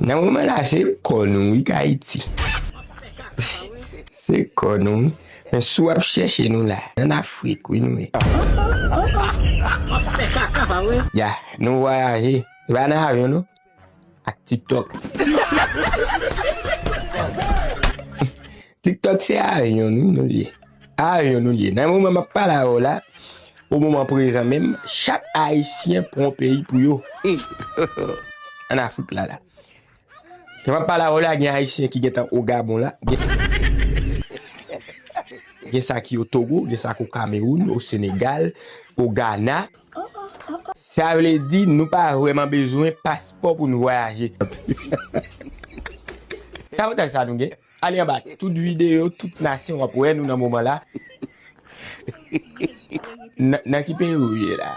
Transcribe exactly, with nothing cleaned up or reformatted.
Nan moman la, se kò nou, wi, k Ayiti. Se kò nou, wi. Men si w ap chèche nou la, ann Afrik, wi, nou ye. W ap fè kaka, pa vre? Ya, nou vwayaje. Se pa nan avyon, non. Ak TikTok. TikTok se avyon nou, nou li ye. Avyon nou li ye. Nan moman m ap pale avè w la, o moman prezan menm, chak Ayisyen pran yon peyi pou yo. Ann Afrik la, la. Jan m ap pale avè w la, gen Ayisyen ki gentan o Gabon la. Gen, gen sa ki o Togo, gen sa ki o Kamewoun, o Senegal, o Gana. Sa vle di, nou pa vrèman bezwen paspò pou nou vwayaje. Sa avantaj sa nou gen? Ale anba tout videyo, tout nasyon w ap wè nou nan moman la. Nan, nan ki peyi w ye la?